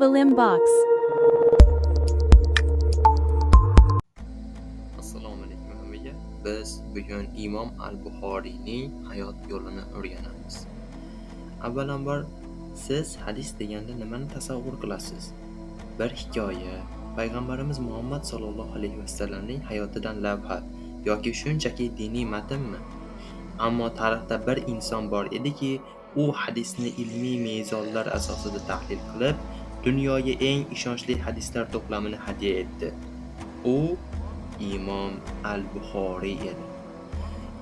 Bilim Box. Assalomu alaykum hammaga. Biz bugun Imom al-Buxoriyning hayot yo'lini o'rganamiz. Avvalambor, siz hadis deganda nimani tasavvur qilasiz? Bir hikoya, payg'ambarimiz Muhammad sollallohu alayhi vasallamning hayotidan lavha yoki shunchaki diniy matnmi? Ammo tarixda bir inson bor ediki, u hadisni ilmiy mezonlar asosida tahlil qilib, dunyoga eng ishonchli hadislar to'plamini hadya etdi. U Imom al-Buxoriy edi.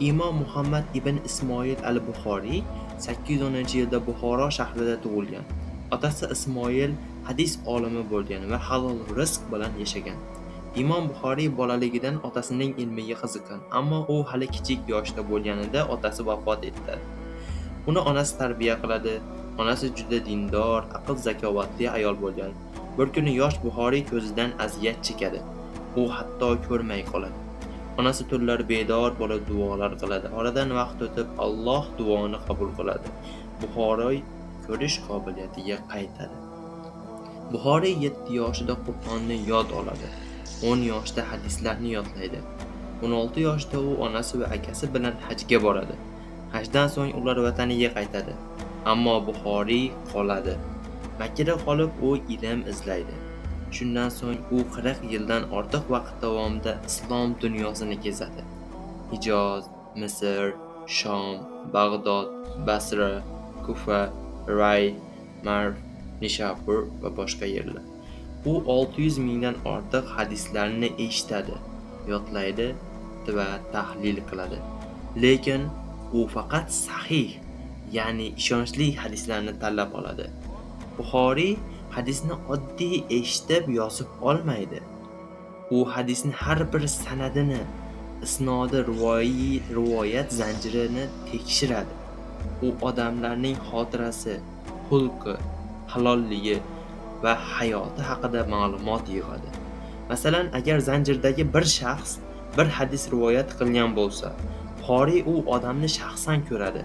Imom Muhammad ibn Ismoil al-Buxoriy 810-yilda Buxoro shahrida tug'ilgan. Otasi Ismoil hadis olimi bo'lgan va halol rizq bilan yashagan. Imom Buxoriy bolaligidan otasining ilmiga qiziqqan, ammo u hali kichik yoshda bo'lganida otasi vafot etdi. Uni onasi tarbiya qiladi. Onasi juda dindor, aql-zakovatli ayol bo'lgan. Bir kuni yosh Buxoriy ko'zidan aziyat chekadi. U hatto ko'rmay qoladi. Onasi tunlari bedor bo'lib duolar qiladi. Oradan vaqt o'tib Alloh duoni qabul qiladi. Buxoriy ko'rish qobiliyatiga qaytadi. Buxoriy 7 yoshida Qur'onni yod oladi. 10 yoshda hadislarni yodlaydi. 16 yoshida u onasi va akasi bilan hajga boradi. Hajdan so'ng ular vataniga qaytadi. Ammo Buxoriy qoladi. Makkada qolib u ilm izlaydi. Shundan so'ng u 40 yildan ortiq vaqt davomida islom dunyosini kezadi. Hijoz, Misr, Shom, Bag'dod, Basra, Kufa, Ray, Marv, Nishapur va boshqa yerlar. U 600 mingdan ortiq hadislarni eshitadi, yodlaydi va tahlil qiladi. Lekin u faqat sahih, ya'ni ishonchli hadislarni tanlab oladi. Buxoriy hadisni oddiy eshitib yozib olmaydi. U hadisni har bir sanadini, isnodi rivoyat zanjirini tekshiradi. U odamlarning xotirasi, xulqi, halolligi va hayoti haqida ma'lumot yig'adi. Masalan, agar zanjirdagi bir shaxs bir hadis rivoyat qilgan bo'lsa, Buxoriy u odamni shaxsan ko'radi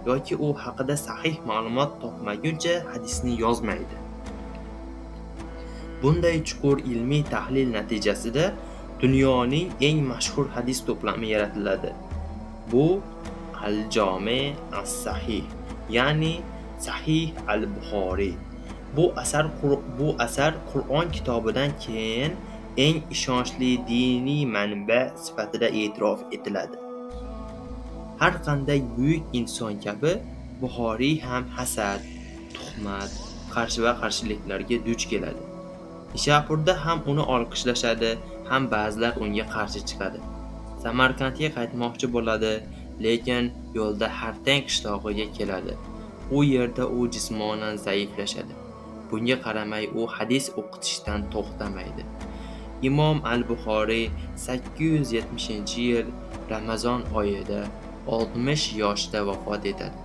yoki u haqida sahih ma'lumot topmaguncha hadisni yozmaydi. Bunday chuqur ilmiy tahlil natijasida dunyoning eng mashhur hadis to'plami yaratiladi. Bu Al-Jami as-Sahih, ya'ni Sahih al-Buxoriy. Bu asar Qur'on kitobidan keyin eng ishonchli diniy manba sifatida e'tirof etiladi. Har qanday buyuk inson kabi Buxoriy ham hasad, tuhmat, qarshi va qarshiliklarga duch keladi. Nishapurda ham uni olqishlashadi, ham ba'zilar unga qarshi chiqadi. Samarqandga qaytmoqchi bo'ladi, lekin yo'lda Hartang qishlog'iga keladi. U yerda u jismonan zaiflashadi. Bunga qaramay u hadis o'qitishdan to'xtamaydi. Imom al-Buxoriy 870-yil Ramazon oyida 60 yoshda vafot etadi.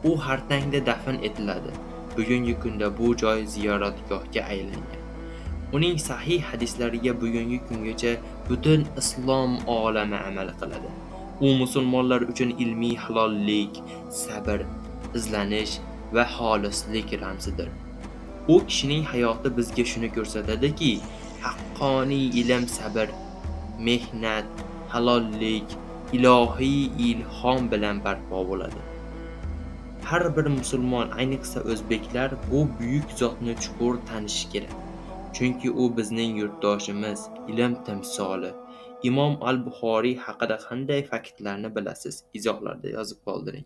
U Hartangda dafn etiladi. Bugungi kunda bu joy ziyoratgohga aylangan. Uning sahih hadislariga bugungi kungacha butun islom olami amal qiladi. U musulmonlar uchun ilmiy halollik, sabr, izlanish va xolislik ramzidir. U kishining hayoti bizga shuni ko'rsatadiki, haqqoniy ilm sabr, mehnat, halollik, ilohiy ilhom bilan barpo bo'ladi. Har bir musulmon, ayniqsa o'zbeklar bu buyuk zotni chuqur tanishi kerak. Chunki u bizning yurtdoshimiz, ilm timsoli. Imom al-Buxoriy haqida qanday faktlarni bilasiz? Izohlarda yozib qoldiring.